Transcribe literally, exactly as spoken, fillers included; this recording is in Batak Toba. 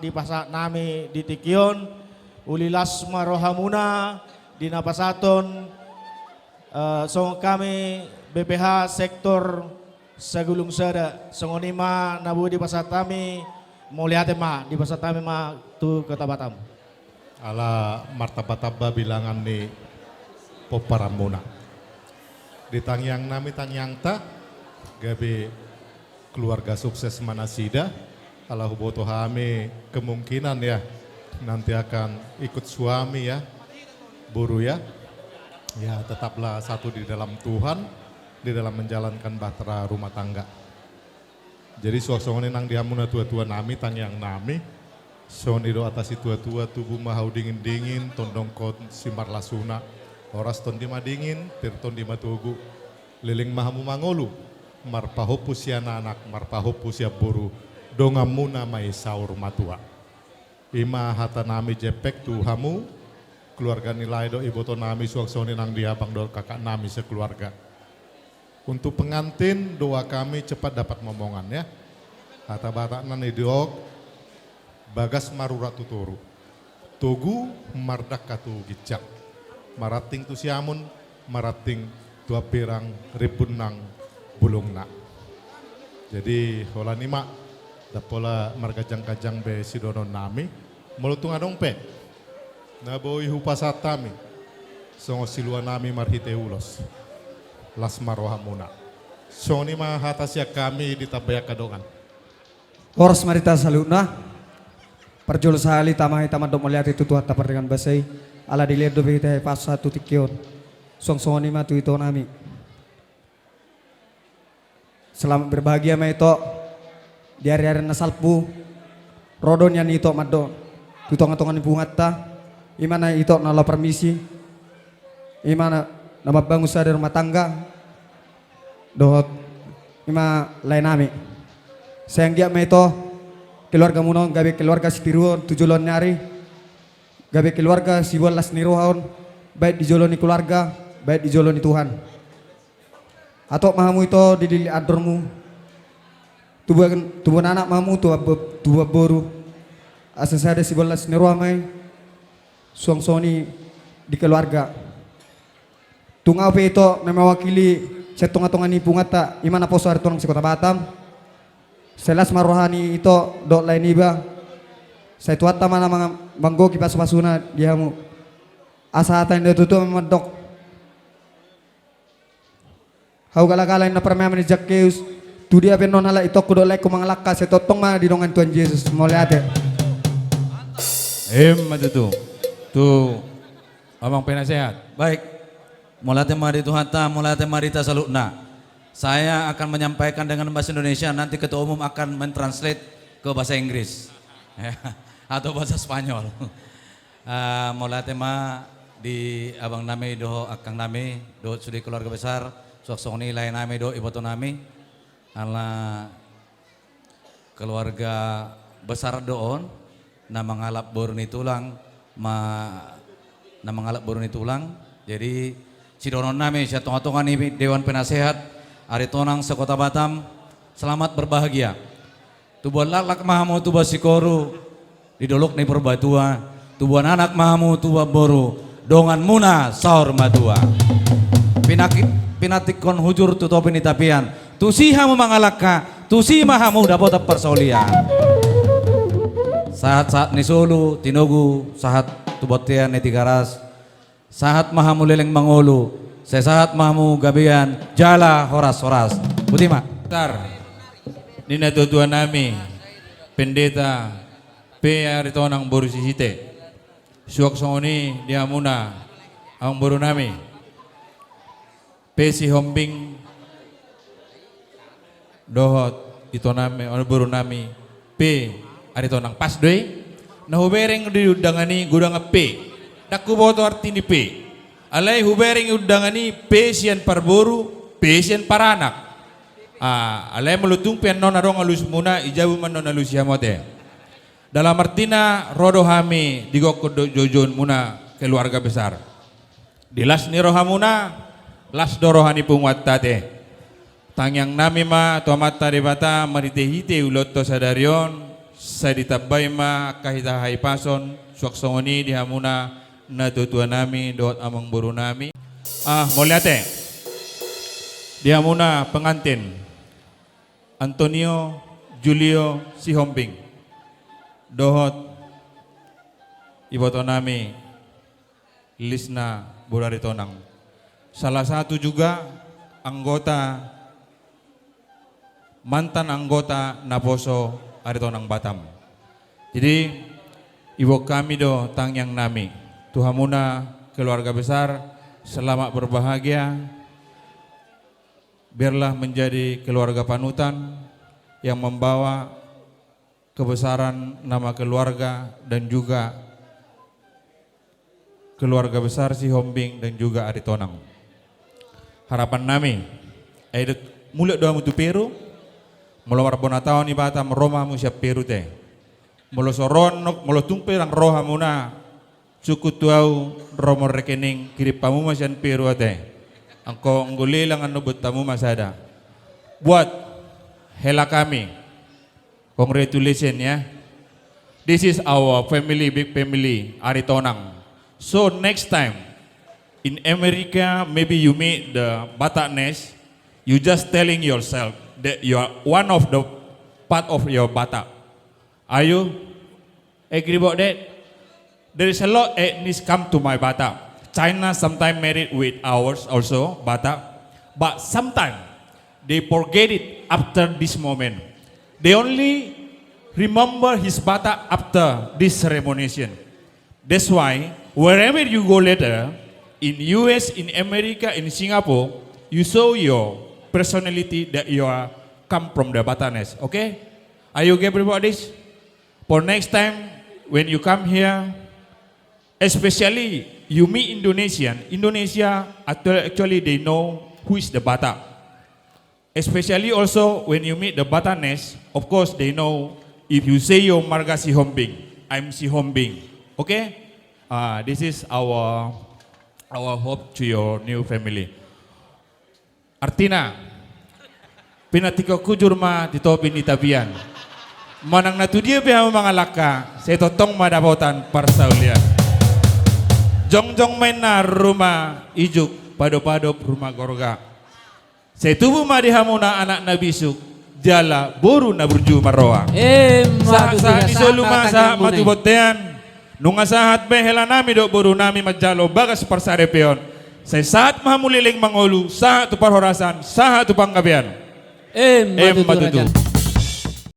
dipasahat nami di tingki on, uli las ma rohamuna di na pasahathon, eh, songon hami B P H sektor Sagulung Sada, songon i ma na boi dipasahat hami, mauliate ma, dipasahat hami ma tu Kota Batam. Ala martamba-tamba bilangan ni pomparanmuna. Di tangiang nami tangiangta, gabe keluarga sukses ma nasida, ala huboto hami kemungkinan ya, nanti akan ikut suami ya, boru ya. Ya, tetaplah satu di dalam Tuhan, di dalam menjalankan bahtera rumah tangga. Jadi suang songon i nang di hamu natua-tua nami, tangiang nami, songon i do hata situa-tua, tubu ma hau dingin-dingin, tondongkon simarlasuna, horas tondi ma dingin, pir tondi ma togu, leleng ma hamu mangolu, marpahompu sian anak, marpahompu sian boru, donganmuna ma i saur matua. I ma hata nami jempek tu hamu, keluarga ni lae dohot iboto nami, suang songon i nang di abang dohot kakak nami sekeluarga. Untuk pengantin, doa kami cepat dapat momongan ya. Hata Batak na nidok, bagas marurat tu toru, togu mardangka tu ginjang, maranting tu siamun, maranting tu amperang, rimbun nang bulungna. Jadi holan i ma, ndang pola marganjang-ganjang be sidohonon nami, molo tung adong pe na boi hupasahat hami, songon silua nami marhite ulos. Las ma rohamuna. Songon i ma hata sian hami di tambai angka dongan. Horas ma di hita saluhutna. Parjolo sahali tama hita mandok mauliate tu Tuhanta pardenggan basa i, ala dilehon dope hita dipasahat tu tingki on. Suang songon i ma tu ito nami. Selamat berbahagia ma ito di ari-ari na salpu. Ro do nian ito mandok tu tonga-tonga ni punguanta, i ma na ito na laho parmisi, i ma na, na mambangun sada rumah tangga, dohot i ma lae nami. Sai anggiat ma ito keluargamuna on gabe keluarga sitiruon tu joloan ni ari, gabe keluarga siboan las ni roha on, baik di jolo ni keluarga, baik di jolo ni Tuhan. Hatop ma hamu ito di lilik andormu. Tubuan, tubuan anak ma hamu, tubuan bo-, tubuan boru. Asa sada siboan las ni roha ma i, suang songon i di keluarga. Tung ahu pe ito na mewakili sian tonga-tonga ni punguanta, i ma naposo Aritonang se-Kota Batam. Sai las ma roha ni ito dohot lae niba. Sai Tuhanta ma na mang-, manggohi pasu-pasuna di hamu. Asa hata ni natuatua ma mandok. Hau gala-gala, ninna parmaen ni Zakkeus, tu dia pe annon halak itongku dohot laengku mangalangka, sai tongtong ma didongani Tuhan Jesus. Mauliate. Emma tutu. Tu Abang Penasehat. Baik. Mauliate ma di Tuhanta, mauliate ma di hita saluhutna. Saya akan menyampaikan dengan bahasa Indonesia, nanti ketua umum akan mentranslate ke bahasa Inggris atau bahasa Spanyol. Ah, mauliate ma di abang nami dohot angkang nami dohot sude keluarga besar, suang songon i lae nami dohot iboto nami. Ala keluarga besar do on, na mangalap boru ni tulang, ma-, na mangalap boru ni tulang. Jadi sidohonon nami sian tonga-tonga ni Dewan Penasehat Aritonang se-Kota Batam, selamat berbahagia. Tubuan laklak ma hamu tubuan sikoru di dolok ni Purbatua, tubuan anak ma hamu tubuan boru, donganmuna saur matua. Pinaki-, pinantikhon hujur tu topi ni tapian, tusi hamu mangalangka, tusi ma hamu dapotan parsaulian. Sahat-sahat ni solu, tinogu, sahat tu bontean ni Tigaras. Sahat ma hamu leleng mangolu, sai sahat ma hamu gabean jala horas-horas. Boti ma. Tar, ninna tuatua nami, Pendeta P. Aritonang boru Sisite. Suang songon i di hamuna, amangboru nami P. Sihombing, dohot ito nami, boru nami P. Aritonang, pas do i. Na hubereng di undangan i godang P. Ndang huboto arti ni P. Alai hubereng undangan i P sian parboru, P sian paranak. Ah, alai molo tung pe annon adong alusmuna, i jabu ma annon alusi hamu ate. Dalam artina, ro do hami di gokhon dohot joujoumuna keluarga besar. Di las ni rohamuna, las do roha ni punguanta ate. Tangiang nami ma tu Amanta Debata marhite-hite ulaonta sadari on, Sai ditambai ma angka hita hahipason, suang songon i di hamuna natuatua nami dohot amangboru nami. Ah, mauliate. Di hamuna pengantin, Antonio Julio Sihombing dohot iboto nami Lisna boru Aritonang. Salah satu juga anggota, mantan anggota naposo Aritonang Batam. Jadi, iboan hami do tangiang nami tu hamuna keluarga besar, selamat berbahagia. Biarlah menjadi keluarga panutan yang membawa kebesaran nama keluarga dan juga keluarga besar Sihombing dan juga Aritonang. Harapan nami, ai do mulak do hamu tu Peru, molo marbona taon i Batam, ro ma hamu sian Peru te. Molo so ro, molo tung pe ndang ro hamuna, sungkun tu au, nomor rekening, kirim hamu ma sian Peru ate. Anggo lelang annon boan hamu ma sada. Buat hela kami. Congratulations, ya. This is our family, big family, Aritonang. So next time, in America, maybe you meet the Batak nation, you just telling yourself that you are one of the part of your Batak. Are you agree about that? There is a lot ethnic come to my Batak. China sometimes married with ours also, Batak. But sometimes they forget it after this moment. They only remember his Batak after this ceremoniation. That's why wherever you go later, in U S, in America, in Singapore, you show your personality that you are come from the Batak nation. Okay? Are you agree about this? For next time, when you come here, especially you meet Indonesian, Indonesia actu-, actually they know who is the Batak. Especially also when you meet the Batak nation, of course they know if you say your marga Sihombing, I'm Sihombing. Okay? Uh, this is our, our hope to your new family. Artina, pinantikhon hujur ma di topi ni tapian. Manang na tu dia pe hamu mangalangka, sai tongtong ma dapotan parsaulian. Jongjong ma inna ruma ijuk, padopadop ruma gorga. Sai tubu ma di hamuna anak na bisuk, jala boru na burju marroha. Emma tutu. Sahat-sahat ni solu ma, sahat ma tu bontean. Nunga sahat be hela nami dohot boru nami manjalo bagas parsaripeon. Sai sahat ma hamu leleng mangolu, sahat tu parhorasan, sahat tu panggabean. Emma tutu.